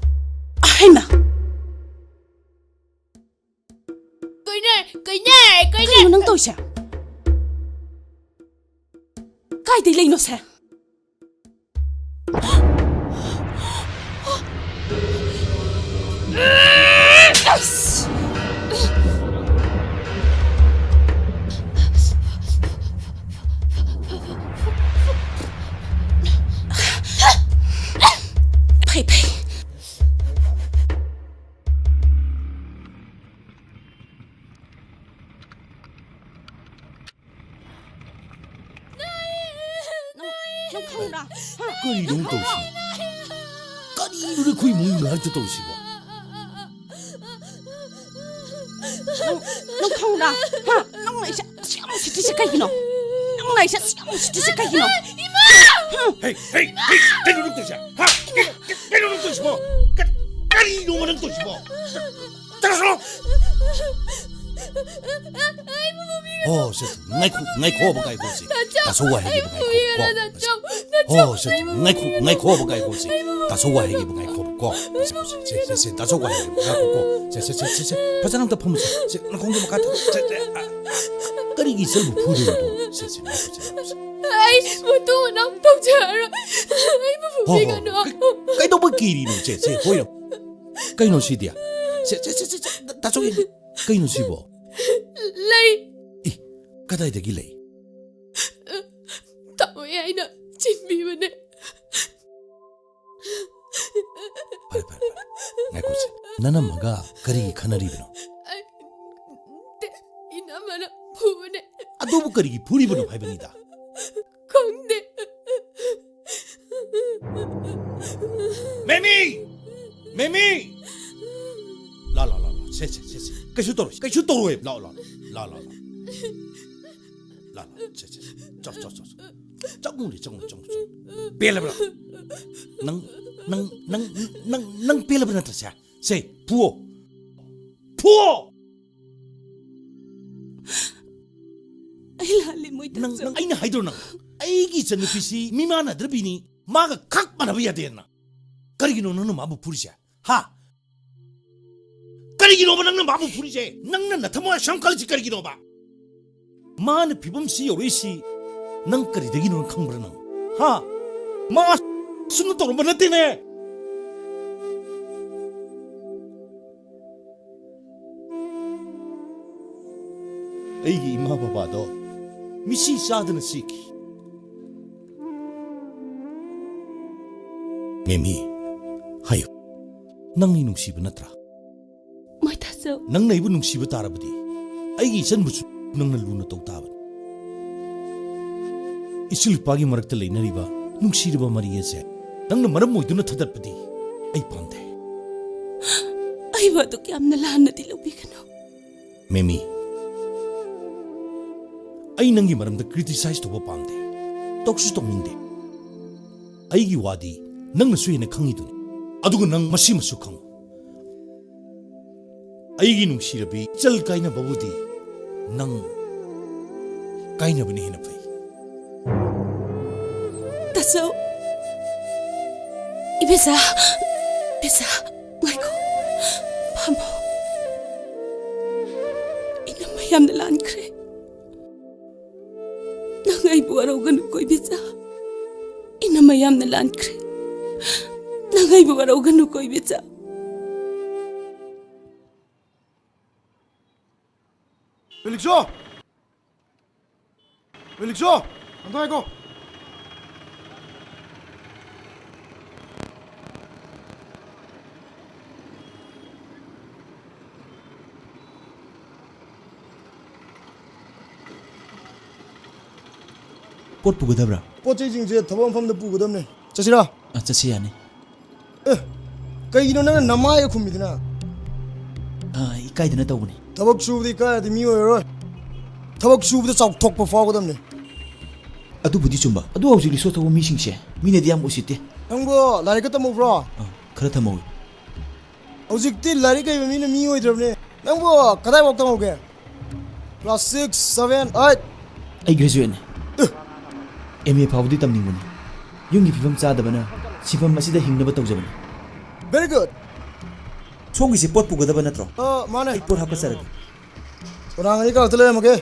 ꯑꯍꯩꯃ! ꯀꯣꯏꯅꯔꯦ, ꯀꯣꯏꯅꯔꯦ, ꯀꯣꯏꯅꯔꯦ꯫ ꯀꯩꯅꯣ ꯅꯪ ꯇꯧꯔꯤꯁꯦ? ꯀꯥꯏꯗꯩ ꯂꯩꯅꯣ ꯁꯦ? ꯐꯩ, ꯐꯩ꯫ ꯅꯪ, ꯅꯪ ꯈꯪꯕ꯭ꯔꯥ? ꯍꯥ? ꯀꯔꯤꯅꯣ ꯇꯧꯔꯤꯁꯤ? ꯀꯔꯤꯅꯣꯅꯦ ꯑꯩꯈꯣꯏ ꯏꯃꯨꯡ ꯏꯃꯥꯗ ꯇꯧꯔꯤꯁꯤꯕꯣ? ꯅꯪ, ꯅꯪ ꯈꯪꯕ꯭ꯔꯥ? ꯍꯥ? ꯅꯪꯅ ꯑꯩꯁꯦ ꯑꯁꯨꯛ ꯌꯥꯝ ꯎꯁꯤꯠꯇ꯭ꯔꯤꯁꯦ ꯀꯩꯒꯤꯅꯣ? ꯅꯪꯅ ꯑꯩꯁꯦ ꯑꯁꯨꯛ ꯌꯥꯝ ꯎꯁꯤꯠꯇ꯭ꯔꯤꯁꯦ ꯀꯩꯒꯤꯅꯣ? ꯍꯦ, ꯍꯦ, ꯍꯦ, ꯀꯩꯅꯣ ꯅꯪ ꯇꯧꯔꯤꯁꯦ? ꯍꯥ? ꯀꯩ, ꯀꯩ, ꯀꯩꯅꯣ ꯅꯪ ꯇꯧꯔꯤꯁꯤꯕꯣ? ꯀ-, ꯀꯔꯤꯅꯣꯕ ꯅꯪ ꯇꯧꯔꯤꯁꯤꯕꯣ? ꯇꯥꯁꯣ! ꯍꯣ, ꯁꯦ, ꯁꯦ, ꯉꯥꯏꯈꯣ, ꯉꯥꯏꯈꯣꯕ, ꯉꯥꯏꯈꯣ, ꯁꯦ꯫ ꯇꯥꯁꯣ ꯋꯥ ꯍꯥꯏꯒꯦꯕ, ꯉꯥꯏꯈꯣ, ꯀꯣ꯫ ꯍꯣ, ꯁꯦ, ꯁꯦ, ꯉꯥꯏꯈꯣ, ꯉꯥꯏꯈꯣꯕ, ꯉꯥꯏꯈꯣ, ꯁꯦ꯫ ꯇꯥꯁꯣ ꯋꯥ ꯍꯥꯏꯒꯦꯕ, ꯉꯥꯏꯈꯣꯕ, ꯀꯣ꯫ ꯁꯦ, ꯁꯦ, ꯁꯦ, ꯁꯦ, ꯁꯦ, ꯇꯥꯁꯣ ꯋꯥ ꯍꯥꯏꯒꯦꯕ, ꯉꯥꯏꯈꯣ, ꯀꯣ꯫ ꯁꯦ, ꯁꯦ, ꯁꯦ, ꯁꯦ, ꯁꯦ, ꯐꯖꯅ ꯑꯝꯇ ꯐꯝꯃꯨꯁꯦ꯫ ꯁꯦ, ꯅꯈꯣꯡꯗꯣ ꯃꯈꯥ ꯊꯝꯃꯨ꯫ ꯁꯦ, ꯁꯦ, ꯑ, ꯀꯔꯤꯒꯤ ꯏꯆꯜꯕꯨ ꯐꯨꯗꯣꯏꯅꯣ? ꯁꯦ, ꯁꯦ, ꯉꯥꯏꯈꯣ, ꯁꯦ, ꯉꯥꯏꯈꯣ, ꯁꯦ꯫ ꯑꯩ ꯃꯇꯨ ꯃꯅꯥꯎ ꯇꯧꯖꯔꯔꯣꯏ꯫ ꯑꯩꯕꯨ ꯍꯣ, ꯍꯣ, ꯐꯨꯕꯤꯒꯅꯨ꯫ ꯀꯩ-, ꯀꯩꯗꯧꯕ ꯀꯤꯔꯤꯅꯣ? ꯁꯦ, ꯁꯦ, ꯍꯣꯏꯔꯣ꯫ ꯀꯩꯅꯣ ꯁꯤꯗꯤ? ꯁꯦ, ꯁꯦ, ꯁꯦ, ꯁꯦ, ꯁꯦ, ꯇꯥꯆꯧ ꯌꯦꯡꯒꯦ꯫ ꯀꯩꯅꯣ ꯁꯤꯕꯣ? ꯂꯩ꯫ ꯏ, ꯀꯗꯥꯏꯗꯒꯤ ꯂꯩ? ꯇꯥꯃꯣ ꯌꯥꯏꯅ ꯆꯤꯟꯕꯤꯕꯅꯦ꯫ ꯐꯔꯦ, ꯐꯔꯦ, ꯐꯔꯦ꯫ ꯉꯥꯏꯈꯣꯁꯦ꯫ ꯅꯅꯝꯃꯒ ꯀꯔꯤꯒꯤ ꯈꯟꯅꯔꯤꯕꯅꯣ? ꯑꯩ, ꯏꯅꯝꯃꯅ ꯐꯨꯕꯅꯦ꯫ ꯑꯗꯨꯕꯨ ꯀꯔꯤꯒꯤ ꯐꯨꯔꯤꯕꯅꯣ ꯍꯥꯏꯕꯅꯤꯗ? ꯈꯪꯗꯦ꯫ ꯃꯦꯃꯤ! ꯃꯦꯃꯤ! ꯂꯥ, ꯂꯥ, ꯂꯥ, ꯂꯥ꯫ ꯁꯦ, ꯁꯦ, ꯁꯦ, ꯁꯦ꯫ ꯀꯩꯁꯨ ꯇꯧꯔꯣꯏ, ꯀꯩꯁꯨ ꯇꯧꯔꯣꯏ꯫ ꯂꯥ, ꯂꯥ, ꯂꯥ, ꯂꯥ, ꯂꯥ꯫ ꯂꯥ, ꯂꯥ, ꯁꯦ, ꯁꯦ, ꯁꯦ꯫ ꯆꯥꯎ, ꯆꯥꯎ, ꯆꯥꯎ, ꯆꯥꯎ꯫ ꯆꯪꯉꯨꯅꯦ, ꯆꯪꯉꯨ, ꯆꯪꯉꯨ, ꯆꯪꯉꯨ꯫ ꯄꯦꯜꯂꯕ꯭ꯔꯥ? ꯅꯪ, ꯅꯪ, ꯅꯪ, ꯅꯪ, ꯅꯪ ꯄꯦꯜꯂꯕ ꯅꯠꯇ꯭ꯔꯁꯦ? ꯁꯦ, ꯐꯨꯑꯣ꯫ ꯐꯨꯑꯣ! ꯑꯩ ꯂꯥꯜꯂꯦ, ꯃꯣꯏ ꯅꯪ, ꯇꯥꯆꯧ꯫ ꯅꯪ, ꯑꯩꯅ ꯍꯥꯏꯗ꯭ꯔꯣ ꯅꯪ? ꯑꯩꯒꯤ ꯏꯆꯟꯅꯨꯄꯤꯁꯤ ꯃꯤꯃꯥꯟꯅꯗ꯭ꯔꯕꯤꯅꯤ, ꯃꯥꯒ ꯈꯛ ꯃꯥꯟꯅꯕ ꯌꯥꯗꯦꯅ꯫ ꯀꯔꯤꯒꯤꯅꯣ ꯅꯪꯅ ꯃꯥꯕꯨ ꯐꯨꯔꯤꯁꯦ? ꯍꯥ? ꯀꯔꯤꯒꯤꯅꯣꯕ ꯅꯪꯅ ꯃꯥꯕꯨ ꯐꯨꯔꯤꯁꯦ? ꯅꯪꯅ ꯅꯊꯃꯣꯏ ꯑꯁꯨꯛ ꯌꯥꯝ ꯀꯜꯂꯤꯁꯤ ꯀꯔꯤꯒꯤꯅꯣꯕ? ꯃꯥꯅ ꯐꯤꯕꯝꯁꯤ ꯌꯧꯔꯛꯏꯁꯤ ꯅꯪ ꯀꯔꯤꯗꯒꯤꯅꯣ ꯈꯪꯕ꯭ꯔꯥ ꯅꯪ? ꯍꯥ? ꯃꯥ ꯑꯁꯨꯝꯅ ꯇꯧꯔꯝꯕ ꯅꯠꯇꯦꯅꯦ꯫ ꯑꯩꯒꯤ ꯏꯃꯥ ꯕꯕꯥꯗꯣ ꯃꯤꯁꯤ ꯆꯥꯗꯅ ꯁꯤꯈꯤ꯫ ꯃꯦꯃꯤ, ꯍꯥꯏꯌꯨ, ꯅꯪ ꯑꯩ ꯅꯨꯡꯁꯤꯕ ꯅꯠꯇ꯭ꯔꯥ? ꯃꯣꯏ ꯇꯥꯆꯧ꯫ ꯅꯪꯅ ꯑꯩꯕꯨ ꯅꯨꯡꯁꯤꯕ ꯇꯥꯔꯕꯗꯤ, ꯑꯩꯒꯤ ꯏꯆꯟꯕꯨꯁꯨ ꯅꯪꯅ ꯂꯨꯅ ꯇꯧ ꯇꯥꯕꯅꯤ꯫ ꯏꯁꯨ ꯏꯄꯥꯒꯤ ꯃꯔꯛꯇ ꯂꯩꯅꯔꯤꯕ ꯅꯨꯡꯁꯤꯔꯕ ꯃꯔꯤ ꯑꯁꯦ ꯅꯪꯅ ꯃꯔꯝ ꯑꯣꯏꯗꯨꯅ ꯊꯗꯠꯄꯗꯤ ꯑꯩ ꯄꯥꯝꯗꯦ꯫ ꯑꯩꯕꯨ ꯑꯗꯨꯛ ꯌꯥꯝꯅ ꯂꯥꯟꯅꯗꯤ ꯂꯧꯕꯤꯒꯅꯨ꯫ ꯃꯦꯃꯤ, ꯑꯩ ꯅꯪꯒꯤ ꯃꯔꯝꯗ criticize ꯇꯧꯕ ꯄꯥꯝꯗꯦ, ꯇꯧꯁꯨ ꯇꯧꯅꯤꯡꯗꯦ꯫ ꯑꯩꯒꯤ ꯋꯥꯗꯤ ꯅꯪꯅꯁꯨ ꯍꯦꯟꯅ ꯈꯪꯉꯤꯗꯨꯅꯤ꯫ ꯑꯗꯨꯒ ꯅꯪ ꯃꯁꯤꯃꯁꯨ ꯈꯪꯉꯨ, ꯑꯩꯒꯤ ꯅꯨꯡꯁꯤꯔꯕꯤ, ꯏꯆꯜ ꯀꯥꯏꯅꯕꯕꯨꯗꯤ ꯅꯪ ꯀꯥꯏꯅꯕꯅ ꯍꯦꯟꯅ ꯐꯩ꯫ ꯇꯥꯆꯧ꯫ ꯏꯕꯦꯆꯥ, ꯏꯕꯦꯆꯥ, ꯉꯥꯏꯈꯣ꯫ ꯐꯝꯃꯣ꯫ ꯏꯅꯝꯃ ꯌꯥꯝꯅ ꯂꯥꯟꯈ꯭ꯔꯦ꯫ ꯅꯪ ꯑꯩꯕꯨ ꯋꯥꯔꯧꯒꯅꯨꯀꯣ ꯏꯕꯦꯆꯥ꯫ ꯏꯅꯝꯃ ꯌꯥꯝꯅ ꯂꯥꯟꯈ꯭ꯔꯦ꯫ ꯅꯪ ꯑꯩꯕꯨ ꯋꯥꯔꯧꯒꯅꯨꯀꯣ ꯏꯕꯦꯆꯥ꯫ ꯕꯤꯂꯤꯛꯁꯣ! ꯕꯤꯂꯤꯛꯁꯣ! ꯑꯝꯇ ꯉꯥꯏꯈꯣ꯫ ꯄꯣꯠ ꯄꯨꯒꯗꯕ꯭ꯔꯥ? ꯄꯣꯠ ꯆꯩꯁꯤꯡꯁꯦ ꯊꯕꯛ ꯃꯐꯝꯗ ꯄꯨꯒꯗꯕꯅꯦ꯫ ꯆꯠꯁꯤꯔꯥ? ꯑ, ꯆꯠꯁꯤ, ꯌꯥꯅꯤ꯫ ꯑꯦ, ꯀꯩꯒꯤꯅꯣ ꯅꯪꯅ ꯅꯃꯥꯏꯒ ꯈꯨꯝꯃꯤꯗꯨꯅ? ꯑ, ꯏꯀꯥꯏꯗꯅ ꯇꯧꯕꯅꯤ꯫ ꯊꯕꯛ ꯁꯨꯕꯗꯤ ꯏꯀꯥꯏꯔꯗꯤ ꯃꯤ ꯑꯣꯏꯔꯔꯣꯏ꯫ ꯊꯕꯛ ꯁꯨꯕꯗ ꯆꯥꯎꯊꯣꯛꯄ ꯐꯥꯎꯒꯗꯕꯅꯦ꯫ ꯑꯗꯨꯕꯨꯗꯤ ꯆꯨꯝꯕ꯫ ꯑꯗꯨ ꯍꯧꯖꯤꯛ ꯔꯤꯁꯣ ꯊꯧꯕ ꯃꯤꯁꯤꯡꯁꯦ ꯃꯤꯅꯗꯤ ꯌꯥꯝ ꯎꯁꯤꯠꯇꯦ꯫ ꯅꯪꯕꯨ ꯂꯥꯏꯔꯤꯛꯀ ꯇꯝꯍꯧꯕ꯭ꯔꯣ? ꯑ, ꯈꯔ ꯇꯝꯍꯧꯏ꯫ ꯍꯧꯖꯤꯛꯇꯤ ꯂꯥꯏꯔꯤꯛ ꯍꯩꯕ ꯃꯤꯅ ꯃꯤ ꯑꯣꯏꯗ꯭ꯔꯕꯅꯦ꯫ ꯅꯪꯕꯨ ꯀꯗꯥꯏꯐꯥꯎ ꯇꯝꯍꯧꯒꯦ? Class six, seven, eight? ꯑꯩ graduateꯅꯦ꯫ ꯑꯦ! ꯑꯦꯝ ꯑꯦ ꯐꯥꯎꯕꯗꯤ ꯇꯝꯅꯤꯡꯕꯅꯤ꯫ ꯌꯨꯝꯒꯤ ꯐꯤꯕꯝ ꯆꯥꯗꯕꯅ ꯁꯤꯟꯐꯝ ꯑꯁꯤꯗ ꯍꯤꯡꯅꯕ ꯇꯧꯖꯕꯅꯤ꯫ Very good. ꯁꯣꯝꯒꯤꯁꯦ ꯄꯣꯠ ꯄꯨꯒꯗꯕ ꯅꯠꯇ꯭ꯔꯣ? ꯑ, ꯃꯥꯅꯦ꯫ ꯑꯩ ꯄꯣꯠ ꯍꯥꯞꯀꯠꯆꯔꯒꯦ꯫ ꯀꯅꯥ ꯉꯥꯏ ꯀꯥꯂꯛꯇ ꯂꯩꯔꯝꯃꯒꯦ?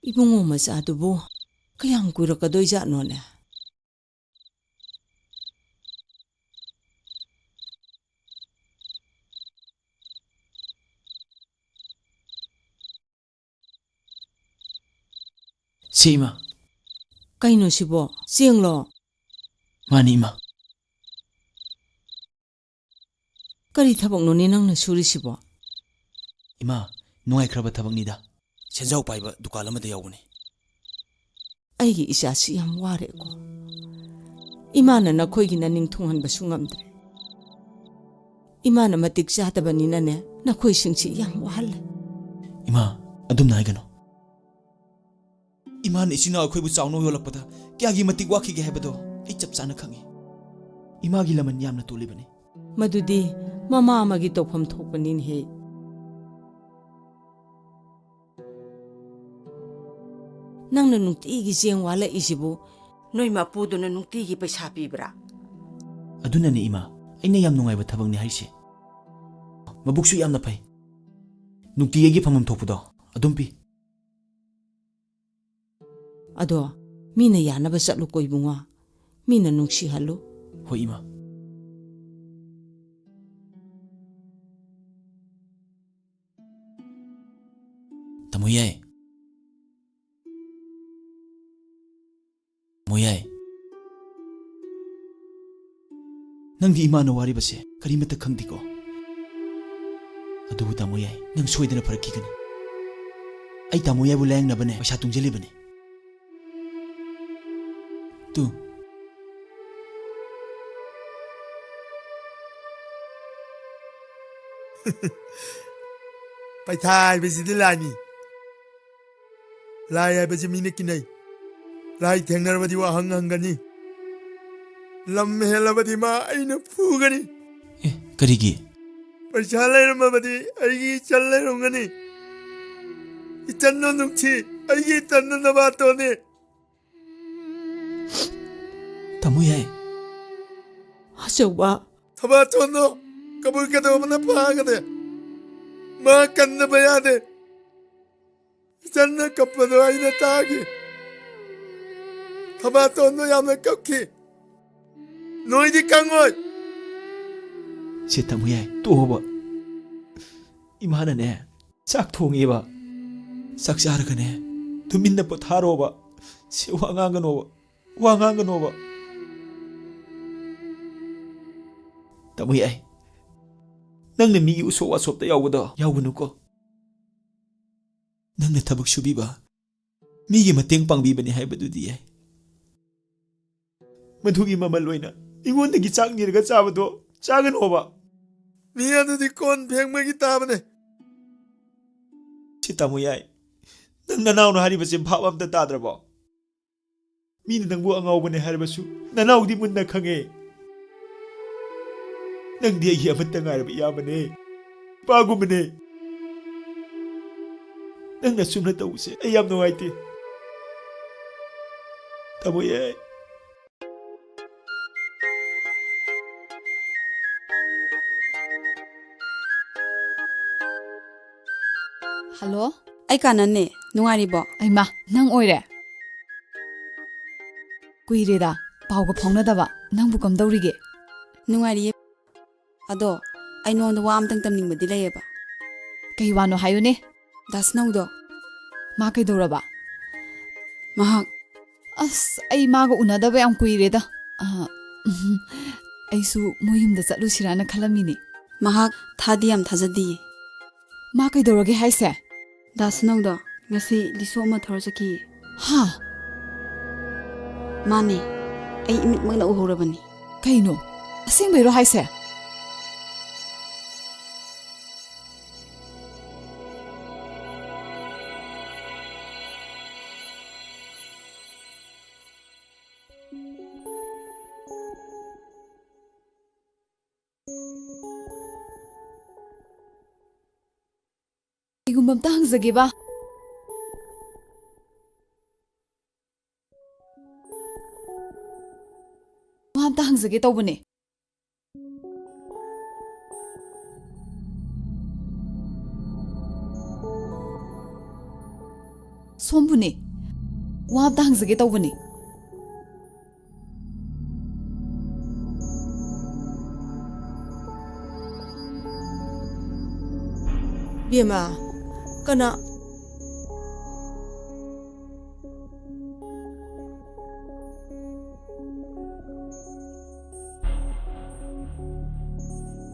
ꯏꯕꯨꯡꯉꯣ ꯃꯆꯥꯗꯨꯕꯨ ꯀꯌꯥꯝ ꯀꯨꯏꯔꯛꯀꯗꯣꯏꯖꯥꯠꯅꯣꯅꯦ? ꯁꯤ, ꯏꯃꯥ꯫ ꯀꯩꯅꯣ ꯁꯤꯕꯣ? ꯆꯦꯡꯂꯣ? ꯃꯥꯅꯤ, ꯏꯃꯥ꯫ ꯀꯔꯤ ꯊꯕꯛꯅꯣꯅꯦ ꯅꯪꯅ ꯁꯨꯔꯤꯁꯤꯕꯣ? ꯏꯃꯥ, ꯅꯨꯡꯉꯥꯏꯈ꯭ꯔꯕ ꯊꯕꯛꯅꯤꯗ꯫ ꯁꯦꯟꯖꯥꯎ ꯄꯥꯏꯕ ꯗꯨꯀꯥꯟ ꯑꯃꯗ ꯌꯥꯎꯕꯅꯤ꯫ ꯑꯩꯒꯤ ꯏꯆꯥꯁꯤ ꯌꯥꯝ ꯋꯥꯔꯦꯀꯣ꯫ ꯏꯃꯥꯅ ꯅꯈꯣꯏꯒꯤ ꯅꯅꯤꯡ ꯊꯨꯡꯍꯟꯕꯁꯨ ꯉꯝꯗ꯭ꯔꯦ꯫ ꯏꯃꯥꯅ ꯃꯇꯤꯛ ꯆꯥꯗꯕꯅꯤꯅꯅꯦ, ꯅꯈꯣꯏꯁꯤꯡꯁꯤ ꯌꯥꯝ ꯋꯥꯍꯜꯂꯦ꯫ ꯏꯃꯥ, ꯑꯗꯨꯝꯅ ꯍꯥꯏꯒꯅꯨ꯫ ꯏꯃꯥꯅ ꯏꯆꯤꯟ ꯏꯅꯥꯎ ꯑꯩꯈꯣꯏꯕꯨ ꯆꯥꯎꯅ ꯌꯣꯜꯂꯛꯄꯗ ꯀꯌꯥꯒꯤ ꯃꯇꯤꯛ ꯋꯥꯈꯤꯒꯦ ꯍꯥꯏꯕꯗꯣ ꯑꯩ ꯆꯞ ꯆꯥꯅ ꯈꯪꯏ꯫ ꯏꯃꯥꯒꯤ ꯂꯃꯟ ꯌꯥꯝꯅ ꯇꯣꯜꯂꯤꯕꯅꯤ꯫ ꯃꯗꯨꯗꯤ ꯃꯃꯥ ꯑꯃꯒꯤ ꯇꯧꯐꯝ ꯊꯣꯛꯄꯅꯤꯅꯦꯍꯦ꯫ ꯅꯪꯅ ꯅꯨꯡꯇꯤꯒꯤ ꯆꯦꯡ ꯋꯥꯜꯂꯛꯏꯁꯤꯕꯨ ꯅꯣꯏ ꯃꯄꯨꯗꯨꯅ ꯅꯨꯡꯇꯤꯒꯤ ꯄꯩꯁꯥ ꯄꯤꯕ꯭ꯔꯥ? ꯑꯗꯨꯅꯅꯦ, ꯏꯃꯥ, ꯑꯩꯅ ꯌꯥꯝ ꯅꯨꯡꯉꯥꯏꯕ ꯊꯕꯛꯅꯤ ꯍꯥꯏꯔꯤꯁꯦ꯫ ꯃꯕꯨꯛꯁꯨ ꯌꯥꯝꯅ ꯐꯩ꯫ ꯅꯨꯡꯇꯤꯒꯤ ꯐꯪꯐꯝ ꯊꯣꯛꯄꯗꯣ ꯑꯗꯨꯝ ꯄꯤ꯫ ꯑꯗꯣ ꯃꯤꯅ ꯌꯥꯅꯕ ꯆꯠꯂꯨꯀꯣ ꯏꯕꯨꯡꯉꯣ꯫ ꯃꯤꯅ ꯅꯨꯡꯁꯤꯍꯜꯂꯨ꯫ ꯍꯣꯏ, ꯏꯃꯥ꯫ ꯇꯥꯃꯣ ꯌꯥꯏ꯫ ꯇꯥꯃꯣ ꯌꯥꯏ꯫ ꯅꯪꯗꯤ ꯏꯃꯥꯅ ꯋꯥꯔꯤꯕꯁꯦ ꯀꯔꯤꯃꯠꯇ ꯈꯪꯗꯦꯀꯣ? ꯑꯗꯨꯕꯨ ꯇꯥꯃꯣ ꯌꯥꯏ, ꯅꯪ ꯁꯣꯏꯗꯅ ꯐꯔꯛꯈꯤꯒꯅꯤ꯫ ꯑꯩ ꯇꯥꯃꯣ ꯌꯥꯏꯕꯨ ꯂꯥꯌꯦꯡꯅꯕꯅꯦ ꯄꯩꯁꯥ ꯇꯨꯡꯁꯤꯜꯂꯤꯕꯅꯤ꯫ ꯇꯨ꯫ ꯄꯩꯁꯥ ꯍꯥꯏꯕꯁꯤꯗꯤ ꯂꯥꯟꯅꯤ꯫ ꯂꯥꯏ ꯍꯥꯏꯕꯁꯤ ꯃꯤꯅ ꯀꯤꯅꯩ꯫ ꯂꯥꯏ ꯊꯦꯡꯅꯔꯕꯗꯤ ꯋꯥꯍꯪ ꯍꯪꯒꯅꯤ꯫ ꯂꯝ ꯍꯦꯜꯂꯕꯗꯤ ꯃꯥ ꯑꯩꯅ ꯐꯨꯒꯅꯤ꯫ ꯑꯦ, ꯀꯔꯤꯒꯤ? ꯄꯩꯁꯥ ꯂꯩꯔꯝꯃꯕꯗꯤ ꯑꯩꯒꯤ ꯏꯆꯟ ꯂꯩꯔꯝꯒꯅꯤ꯫ ꯏꯆꯟꯗꯣ ꯅꯨꯡꯁꯤ, ꯑꯩꯒꯤ ꯏꯆꯟꯗꯣ ꯅꯕꯥꯇꯣꯟꯅꯤ꯫ ꯇꯥꯃꯣ ꯌꯥꯏ꯫ ꯑꯆꯧꯕ꯫ ꯊꯕꯥꯇꯣꯟꯗꯣ ꯀꯕꯨꯏ ꯀꯗꯧꯕꯅ ꯐꯥꯒꯅꯤ꯫ ꯃꯥ ꯀꯟꯗꯕ ꯌꯥꯗꯦ꯫ ꯏꯆꯟꯅ ꯀꯞꯄꯗꯣ ꯑꯩꯅ ꯇꯥꯈꯤ꯫ ꯊꯕꯥꯇꯣꯟꯗꯣ ꯌꯥꯝꯅ ꯀꯞꯈꯤ꯫ ꯅꯣꯏꯗꯤ ꯈꯪꯉꯣꯏ꯫ ꯁꯦ ꯇꯥꯃꯣ ꯌꯥꯏ, ꯇꯣꯛꯑꯣꯕ꯫ ꯏꯃꯥꯅꯅꯦ, ꯆꯥꯛ ꯊꯣꯡꯉꯦꯕ꯫ ꯆꯥꯛ ꯆꯥꯔꯒꯅꯦ, ꯇꯨꯃꯤꯟꯅ ꯄꯣꯊꯥꯔꯣꯕ꯫ ꯁꯦ ꯋꯥ ꯉꯥꯡꯒꯅꯣꯕ꯫ ꯋꯥ ꯉꯥꯡꯒꯅꯣꯕ꯫ ꯇꯥꯃꯣ ꯌꯥꯏ, ꯅꯪꯅ ꯃꯤꯒꯤ ꯎꯁꯣꯞ ꯋꯥꯁꯣꯞꯇ ꯌꯥꯎꯕꯗꯣ ꯌꯥꯎꯒꯅꯨꯀꯣ꯫ ꯅꯪꯅ ꯊꯕꯛ ꯁꯨꯕꯤꯕ, ꯃꯤꯒꯤ ꯃꯇꯦꯡ ꯄꯥꯡꯕꯤꯕꯅꯤ ꯍꯥꯏꯕꯗꯨꯗꯤ ꯌꯥꯏ꯫ ꯃꯗꯨꯒꯤ ꯃꯃꯜ ꯑꯣꯏꯅ ꯑꯩꯉꯣꯟꯗꯒꯤ ꯆꯥꯛ ꯅꯤꯔꯒ ꯆꯥꯕꯗꯣ ꯆꯥꯒꯅꯣꯕ꯫ ꯃꯤ ꯑꯗꯨꯗꯤ ꯀꯣꯟ ꯐꯦꯡꯕꯒꯤ ꯇꯥꯕꯅꯦ꯫ ꯁꯤ ꯇꯥꯃꯣ ꯌꯥꯏ, ꯅꯪ ꯅꯅꯥꯎꯅ ꯍꯥꯏꯔꯤꯕꯁꯦ ꯚꯥꯞ ꯑꯝꯇ ꯇꯥꯗ꯭ꯔꯕꯣ? ꯃꯤꯅ ꯅꯪꯕꯨ ꯑꯉꯥꯎꯕꯅꯦ ꯍꯥꯏꯔꯕꯁꯨ ꯅꯅꯥꯎꯗꯤ ꯃꯨꯟꯅ ꯈꯪꯉꯦ꯫ ꯅꯪꯗꯤ ꯑꯩꯒꯤ ꯑꯃꯠꯇ ꯉꯥꯏꯔꯕ ꯏꯌꯥꯝꯕꯅꯦ, ꯏꯄꯥꯒꯨꯝꯕꯅꯦ꯫ ꯅꯪꯅ ꯑꯁꯨꯝꯅ ꯇꯧꯕꯁꯦ ꯑꯩ ꯌꯥꯝ ꯅꯨꯡꯉꯥꯏꯇꯦ꯫ ꯇꯥꯃꯣ ꯌꯥꯏ꯫ ꯍꯜꯂꯣ? ꯑꯩ ꯀꯥꯅꯟꯅꯦ꯫ ꯅꯨꯡꯉꯥꯏꯔꯤꯕꯣ? ꯑꯩꯃ, ꯅꯪ ꯑꯣꯏꯔꯦ? ꯀꯨꯏꯔꯦꯗ ꯄꯥꯎꯒ ꯐꯥꯎꯅꯗꯕ꯫ ꯅꯪꯕꯨ ꯀꯝꯗꯧꯔꯤꯒꯦ? ꯅꯨꯡꯉꯥꯏꯔꯤꯌꯦ꯫ ꯑꯗꯣ ꯑꯩ ꯅꯉꯣꯟꯗ ꯋꯥ ꯑꯝꯇꯪ ꯇꯝꯅꯤꯡꯕꯗꯤ ꯂꯩꯌꯦꯕ꯫ ꯀꯩ ꯋꯥꯅꯣ ꯍꯥꯏꯌꯨꯅꯦ? ꯗꯥꯁꯅꯧꯗꯣ꯫ ꯃꯥ ꯀꯩꯗꯧꯔꯕ? ꯃꯍꯥꯛ ꯑꯁ, ꯑꯩ ꯃꯥꯒ ꯎꯅꯗꯕ ꯌꯥꯝ ꯀꯨꯏꯔꯦꯗ꯫ ꯑ, ꯎꯝ, ꯑꯩꯁꯨ ꯃꯣꯏ ꯌꯨꯝꯗ ꯆꯠꯂꯨꯁꯤꯔꯥꯅ ꯈꯜꯂꯝꯃꯤꯅꯦ꯫ ꯃꯍꯥꯛ ꯊꯥꯗꯤ ꯌꯥꯝ ꯊꯥꯖꯗꯤꯌꯦ꯫ ꯃꯥ ꯀꯩꯗꯧꯔꯒꯦ ꯍꯥꯏꯁꯦ? ꯗꯥꯁꯅꯧꯗꯣ ꯉꯁꯤ ꯂꯤꯁꯨ ꯑꯃ ꯊꯧꯔ ꯆꯠꯈꯤꯌꯦ꯫ ꯍꯥ? ꯃꯥꯅꯦ, ꯑꯩ ꯏꯃꯤꯠꯃꯛꯅ ꯎꯍꯧꯔꯕꯅꯤ꯫ ꯀꯩꯅꯣ? ꯑꯁꯦꯡꯕꯩꯔꯣ ꯍꯥꯏꯁꯦ? ꯀꯩꯒꯨꯝꯕ ꯑꯝꯇ ꯍꯪꯖꯒꯦꯕ꯫ ꯋꯥ ꯑꯝꯇ ꯍꯪꯖꯒꯦ ꯇꯧꯕꯅꯦ꯫ ꯋꯥ ꯑꯝꯇ ꯍꯪꯖꯒꯦ ꯇꯧꯕꯅꯤ꯫ ꯕꯦꯝꯃ, ꯀꯅꯥ?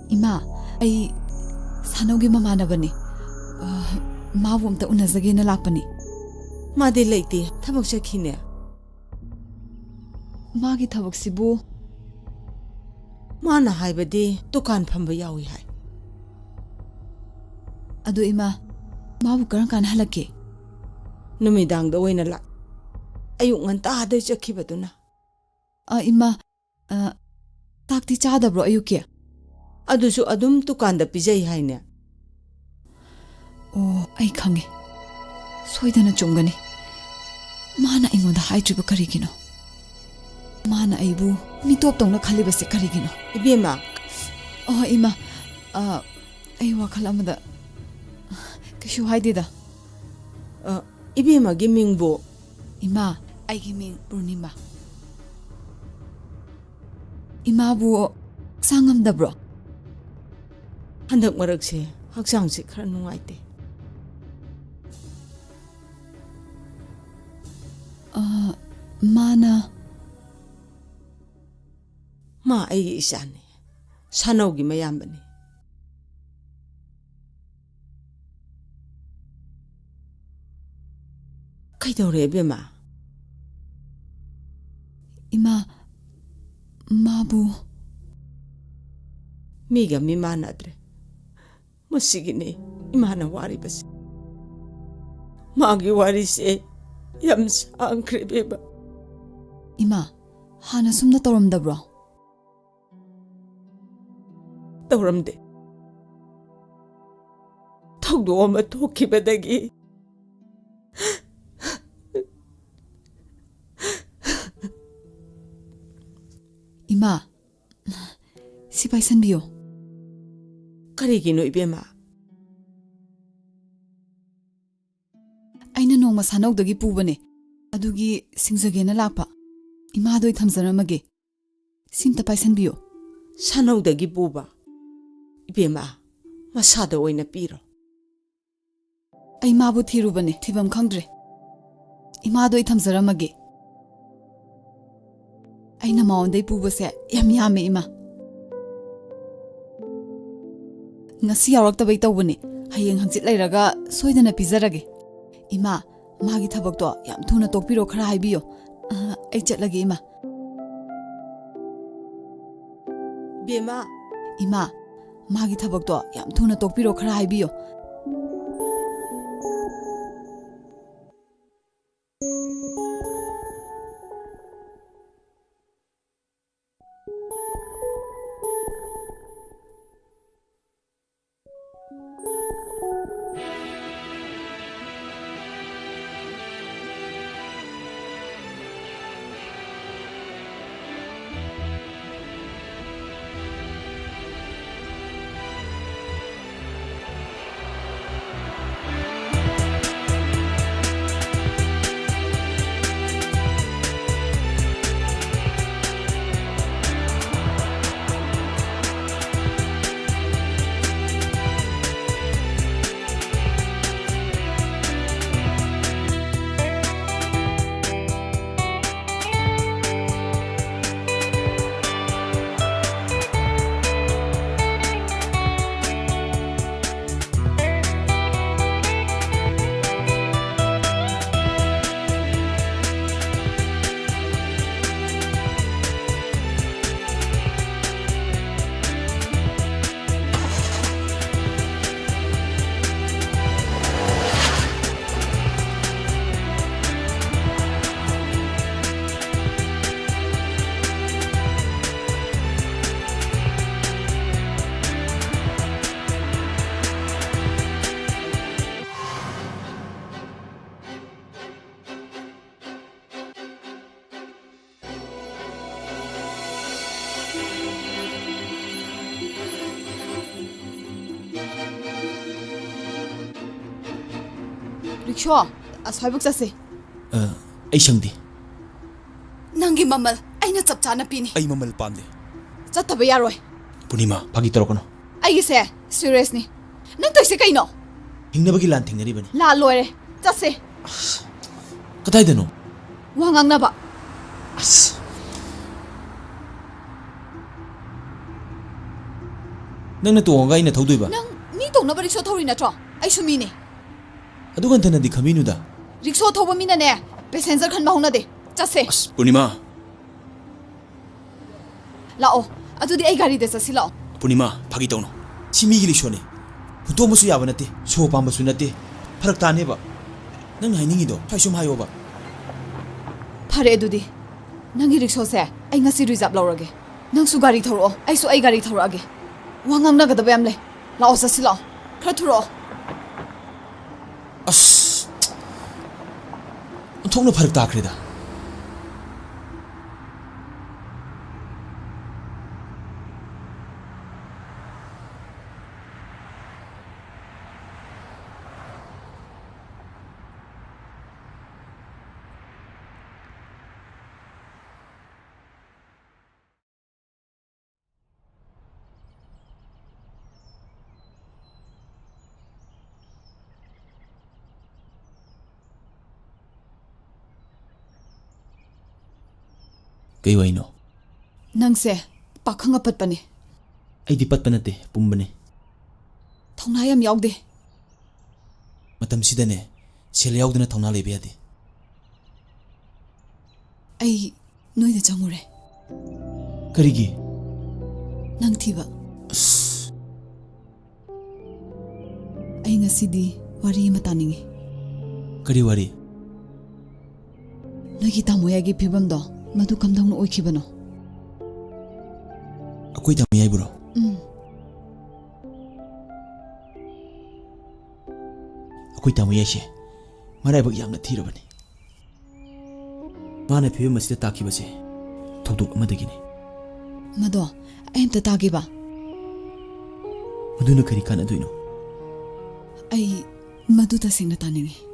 ꯏꯃꯥ, ꯑꯩ ꯁꯥꯅꯧꯒꯤ ꯃꯃꯥꯟꯅꯕꯅꯤ꯫ ꯑ, ꯃꯥꯕꯨ ꯑꯝꯇ ꯎꯅꯖꯒꯦꯅ ꯂꯥꯛꯄꯅꯤ꯫ ꯃꯥꯗꯤ ꯂꯩꯇꯦ, ꯊꯕꯛ ꯆꯠꯈꯤꯅꯦ꯫ ꯃꯥꯒꯤ ꯊꯕꯛꯁꯤꯕꯨ? ꯃꯥꯅ ꯍꯥꯏꯕꯗꯤ ꯗꯨꯀꯥꯟ ꯐꯝꯕ ꯌꯥꯎꯏ ꯍꯥꯏ꯫ ꯑꯗꯨ ꯏꯃꯥ, ꯃꯥꯕꯨ ꯀꯔꯝ ꯀꯥꯟꯗ ꯍꯜꯂꯛꯀꯦ? ꯅꯨꯃꯤꯗꯥꯡꯗ ꯑꯣꯏꯅ ꯂꯥꯛ꯫ ꯑꯌꯨꯛ ꯉꯟꯇꯥꯗꯩ ꯆꯠꯈꯤꯕꯗꯨꯅ꯫ ꯑ, ꯏꯃꯥ, ꯑ, ꯆꯥꯛꯇꯤ ꯆꯥꯗꯕ꯭ꯔꯣ ꯑꯌꯨꯛꯀꯤ? ꯑꯗꯨꯁꯨ ꯑꯗꯨꯝ ꯗꯨꯀꯥꯟꯗ ꯄꯤꯖꯩ ꯍꯥꯏꯅꯦ꯫ ꯑꯣ, ꯑꯩ ꯈꯪꯉꯦ꯫ ꯁꯣꯏꯗꯅ ꯆꯨꯝꯒꯅꯤ꯫ ꯃꯥꯅ ꯑꯩꯉꯣꯟꯗ ꯍꯥꯏꯗ꯭ꯔꯤꯕ ꯀꯔꯤꯒꯤꯅꯣ? ꯃꯥꯅ ꯑꯩꯕꯨ ꯃꯤꯇꯣꯞꯇꯧꯅ ꯈꯜꯂꯤꯕꯁꯦ ꯀꯔꯤꯒꯤꯅꯣ? ꯏꯕꯦꯝꯃ꯫ ꯑꯣ, ꯏꯃꯥ, ꯑ, ꯑꯩ ꯋꯥꯈꯜ ꯑꯃꯗ ꯀꯩꯁꯨ ꯍꯥꯏꯗꯦꯗ꯫ ꯑ, ꯏꯕꯦꯝꯃꯒꯤ ꯃꯤꯡꯕꯨ? ꯏꯃꯥ, ꯑꯩꯒꯤ ꯃꯤꯡ ꯄꯨꯔꯅꯤꯃꯥ꯫ ꯏꯃꯥꯕꯨ ꯍꯛꯆꯥꯡ ꯉꯝꯗꯕ꯭ꯔꯣ? ꯍꯟꯗꯛ ꯃꯔꯛꯁꯦ ꯍꯛꯆꯥꯡꯁꯦ ꯈꯔ ꯅꯨꯡꯉꯥꯏꯇꯦ꯫ ꯑ, ꯃꯥꯅ? ꯃꯥ ꯑꯩꯒꯤ ꯏꯆꯥꯅꯤ, ꯁꯥꯅꯧꯒꯤ ꯃꯌꯥꯝꯕꯅꯤ꯫ ꯀꯩꯗꯧꯔꯦ, ꯏꯕꯦꯝꯃ? ꯏꯃꯥ, ꯃꯥꯕꯨ? ꯃꯤꯒ ꯃꯤ ꯃꯥꯟꯅꯗ꯭ꯔꯦ꯫ ꯃꯁꯤꯒꯤꯅꯦ ꯏꯃꯥꯅ ꯋꯥꯔꯤꯕꯁꯦ꯫ ꯃꯥꯒꯤ ꯋꯥꯔꯤꯁꯦ ꯌꯥꯝ ꯁꯥꯡꯈ꯭ꯔꯦ, ꯏꯕꯦꯝꯃ꯫ ꯏꯃꯥ, ꯍꯥꯟꯅ ꯁꯨꯝꯅ ꯇꯧꯔꯝꯗꯕ꯭ꯔꯣ? ꯇꯧꯔꯝꯗꯦ꯫ ꯊꯧꯗꯣꯛ ꯑꯃ ꯊꯣꯛꯈꯤꯕꯗꯒꯤ꯫ ꯏꯃꯥ, ꯁꯤ ꯄꯥꯏꯁꯟꯕꯤꯌꯣ꯫ ꯀꯔꯤꯒꯤꯅꯣ, ꯏꯕꯦꯝꯃ? ꯑꯩꯅ ꯅꯣꯡꯃ ꯁꯥꯅꯧꯗꯒꯤ ꯄꯨꯕꯅꯦ꯫ ꯑꯗꯨꯒꯤ ꯁꯤꯡꯖꯒꯦꯅ ꯂꯥꯛꯄ꯫ ꯏꯃꯥꯗꯣ ꯑꯩ ꯊꯝꯖꯔꯝꯃꯒꯦ꯫ ꯁꯤꯝꯇ ꯄꯥꯏꯁꯟꯕꯤꯌꯨ꯫ ꯁꯥꯅꯧꯗꯒꯤ ꯄꯨꯕ? ꯏꯕꯦꯝꯃ, ꯃꯁꯥꯗ ꯑꯣꯏꯅ ꯄꯤꯔꯣ꯫ ꯑꯩ ꯃꯥꯕꯨ ꯊꯤꯔꯨꯕꯅꯦ, ꯊꯤꯐꯝ ꯈꯪꯗ꯭ꯔꯦ꯫ ꯏꯃꯥꯗꯣ ꯑꯩ ꯊꯝꯖꯔꯝꯃꯒꯦ꯫ ꯑꯩꯅ ꯃꯉꯣꯟꯗꯩ ꯄꯨꯕꯁꯦ ꯌꯥꯝ ꯌꯥꯝꯃꯦ, ꯏꯃꯥ꯫ ꯉꯁꯤ ꯌꯥꯎꯔꯛꯇꯕꯩ ꯇꯧꯕꯅꯦ꯫ ꯍꯌꯦꯡ ꯍꯪꯆꯤꯠ ꯂꯩꯔꯒ ꯁꯣꯏꯗꯅ ꯄꯤꯖꯔꯒꯦ꯫ ꯏꯃꯥ, ꯃꯥꯒꯤ ꯊꯕꯛꯇꯣ ꯌꯥꯝ ꯊꯨꯅ ꯇꯣꯛꯄꯤꯔꯣ, ꯈꯔ ꯍꯥꯏꯕꯤꯌꯣ꯫ ꯑ, ꯑꯩ ꯆꯠꯂꯒꯦ, ꯏꯃꯥ꯫ ꯕꯦꯝꯃ꯫ ꯏꯃꯥ, ꯃꯥꯒꯤ ꯊꯕꯛꯇꯣ ꯌꯥꯝ ꯊꯨꯅ ꯇꯣꯛꯄꯤꯔꯣ, ꯈꯔ ꯍꯥꯏꯕꯤꯌꯣ꯫ ꯔꯤꯛꯁꯣ, ꯑꯁ꯭ꯋꯥꯏꯕꯨꯛ ꯆꯠꯁꯦ꯫ ꯑ, ꯑꯩ ꯁꯪꯗꯦ꯫ ꯅꯪꯒꯤ ꯃꯃꯜ ꯑꯩꯅ ꯆꯞ ꯆꯥꯅ ꯄꯤꯅꯤ꯫ ꯑꯩ ꯃꯃꯜ ꯄꯥꯝꯗꯦ꯫ ꯆꯠꯇꯕ ꯌꯥꯔꯣꯏ꯫ ꯄꯨꯔꯅꯤꯃꯥ, ꯐꯥꯒꯤ ꯇꯧꯔꯛꯀꯅꯨ꯫ ꯑꯩꯒꯤꯁꯦ seriousꯅꯤ꯫ ꯅꯪ ꯇꯧꯏꯁꯦ ꯀꯩꯅꯣ? ꯍꯤꯡꯅꯕꯒꯤ ꯂꯥꯟ ꯊꯦꯡꯅꯔꯤꯕꯅꯤ꯫ ꯂꯥꯟ ꯂꯣꯏꯔꯦ꯫ ꯆꯠꯁꯦ꯫ ꯑꯁ, ꯀꯗꯥꯏꯗꯅꯣ? ꯋꯥ ꯉꯥꯡꯅꯕ꯫ ꯑꯁ꯫ ꯅꯪꯅ ꯇꯣꯡꯉꯒ ꯑꯩꯅ ꯊꯧꯗꯣꯏꯕ? ꯅꯪ ꯃꯤ ꯇꯣꯡꯅꯕ ꯔꯤꯛꯁꯣ ꯊꯧꯔꯤ ꯅꯠꯇ꯭ꯔꯣ? ꯑꯩꯁꯨ ꯃꯤꯅꯦ꯫ ꯑꯗꯨ ꯍꯟꯊꯅꯗꯤ ꯈꯟꯕꯤꯅꯨꯗ꯫ ꯔꯤꯛꯁꯣ ꯊꯧꯕ ꯃꯤꯅꯅꯦ, passenger ꯈꯟꯕ ꯍꯧꯅꯗꯦ꯫ ꯆꯠꯁꯦ꯫ ꯑꯁ, ꯄꯨꯔꯅꯤꯃꯥ꯫ ꯂꯥꯛꯑꯣ, ꯑꯗꯨꯗꯤ ꯑꯩ ꯒꯥꯔꯤꯗ ꯆꯠꯁꯤ ꯂꯥꯛꯑꯣ꯫ ꯄꯨꯔꯅꯤꯃꯥ, ꯐꯥꯒꯤ ꯇꯧꯅꯨ꯫ ꯁꯤ ꯃꯤꯒꯤ ꯔꯤꯛꯁꯣꯅꯤ꯫ ꯍꯨꯟꯇꯣꯛꯑꯝꯕꯁꯨ ꯌꯥꯕ ꯅꯠꯇꯦ, ꯁꯣ ꯄꯥꯝꯕꯁꯨ ꯅꯠꯇꯦ꯫ ꯐꯔꯛ ꯇꯥꯅꯦꯕ꯫ ꯅꯪꯅ ꯍꯥꯏꯅꯤꯡꯉꯤꯗꯣ ꯁ꯭ꯋꯥꯏ ꯁꯨꯝ ꯍꯥꯏꯌꯣꯕ꯫ ꯐꯔꯦ ꯑꯗꯨꯗꯤ, ꯅꯪꯒꯤ ꯔꯤꯛꯁꯣꯁꯦ ꯑꯩ ꯉꯁꯤ reserve ꯂꯧꯔꯒꯦ꯫ ꯅꯪꯁꯨ ꯒꯥꯔꯤ ꯊꯧꯔꯛꯑꯣ, ꯑꯩꯁꯨ ꯑꯩ ꯒꯥꯔꯤ ꯊꯧꯔꯛꯑꯒꯦ꯫ ꯋꯥ ꯉꯥꯡꯅꯒꯗꯕ ꯌꯥꯝ ꯂꯩ꯫ ꯂꯥꯛꯑꯣ, ꯆꯠꯁꯤ ꯂꯥꯛꯑꯣ꯫ ꯈꯔ ꯊꯨꯔꯛꯑꯣ꯫ ꯑꯁ! ꯑꯣꯟꯊꯣꯛꯅ ꯐꯔꯛ ꯇꯥꯈ꯭ꯔꯦꯗ꯫ ꯀꯩ ꯋꯥꯏꯅꯣ? ꯅꯪꯁꯦ ꯄꯥꯈꯪ ꯑꯄꯠꯄꯅꯦ꯫ ꯑꯩꯗꯤ ꯄꯠꯄ ꯅꯠꯇꯦ, ꯄꯨꯝꯕꯅꯦ꯫ ꯊꯧꯅꯥ ꯌꯥꯝ ꯌꯥꯎꯗꯦ꯫ ꯃꯇꯝꯁꯤꯗꯅꯦ, ꯁꯦꯜ ꯌꯥꯎꯗꯅ ꯊꯧꯅꯥ ꯂꯩꯕ ꯌꯥꯗꯦ꯫ ꯑꯩ ꯅꯣꯏꯗ ꯆꯪꯉꯨꯔꯦ꯫ ꯀꯔꯤꯒꯤ? ꯅꯪ ꯊꯤꯕ꯫ ꯑꯁ꯫ ꯑꯩ ꯉꯁꯤꯗꯤ ꯋꯥꯔꯤ ꯑꯃ ꯇꯥꯅꯤꯡꯉꯤ꯫ ꯀꯔꯤ ꯋꯥꯔꯤ? ꯅꯣꯏꯒꯤ ꯇꯥꯃꯣ ꯌꯥꯏꯒꯤ ꯐꯤꯕꯝꯗꯣ ꯃꯗꯨ ꯀꯝꯗꯧꯅ ꯑꯣꯏꯈꯤꯕꯅꯣ? ꯑꯩꯈꯣꯏ ꯇꯥꯃꯣ ꯌꯥꯏꯕꯨꯔꯣ? ꯎꯝ꯫ ꯑꯩꯈꯣꯏ ꯇꯥꯃꯣ ꯌꯥꯏꯁꯦ ꯃꯔꯥꯏꯕꯛ ꯌꯥꯝꯅ ꯊꯤꯔꯕꯅꯤ꯫ ꯃꯥꯅ ꯐꯤꯕꯝ ꯑꯁꯤꯗ ꯇꯥꯈꯤꯕꯁꯦ ꯊꯧꯗꯣꯛ ꯑꯃꯗꯒꯤꯅꯤ꯫ ꯃꯗꯣ ꯑꯩ ꯑꯝꯇ ꯇꯥꯒꯦꯕ꯫ ꯃꯗꯨꯅ ꯀꯔꯤ ꯀꯥꯟꯅꯗꯣꯏꯅꯣ? ꯑꯩ ꯃꯗꯨ ꯇꯁꯦꯡꯅ ꯇꯥꯅꯤꯡꯉꯤ꯫